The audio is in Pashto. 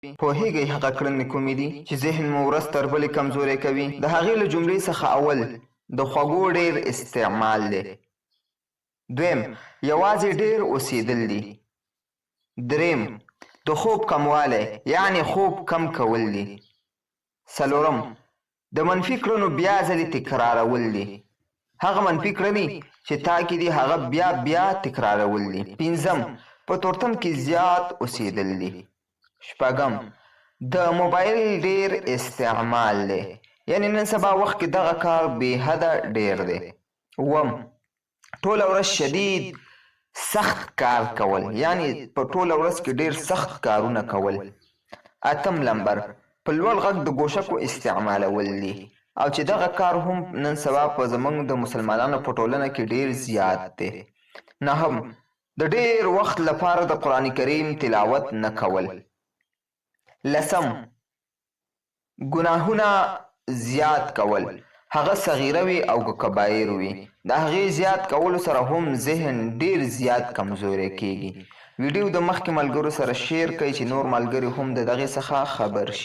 پوهېږئ هغه کړنې کومې دي چې ذهن مو ورځ تر بلې کمزوری کوي؟ د هغې له جملې څخه اول د خوږو ډېر استعمال دی. دویم یوازې ډېر اوسېدل دي. دریم د خوب کموالی یعنې خوب کم کول دي. څلورم د منفي کړنو بیا ځلې تکرارول دي. هغه منفي کړنې چې تا کې دي هغه بیا بیا تکرارول دي. پنځم په تورتم کې زیات اوسېدل دي. شپږم د موبایل ډېر استعمال دی. یعنې نن سبا وخت کې دغه کار بې حده ډېر دی. اووم ټوله ورځ شدید سخت کار کول یعنې په ټوله ورځ کې ډېر سخت کارونه کول. اتم لمبر په لوړ غږ د ګوشکو استعمالول دي او چې دغه کار هم نن سبا په زمونږ د مسلمانانو په ټولنه کې ډېر زیات دی. نهم د ډېر وخت لپاره د قرآن کریم تلاوت نه کول. لسم ګناهونه زیات کول، هغه صغیره وي او که کبایر وي، د هغې زیات کولو سره هم ذهن ډېر زیات کمزوری کېږي. ویډیو د مخکې ملګرو سره شیر کړئ چې نور ملګري هم د دغې څخه خبر شي.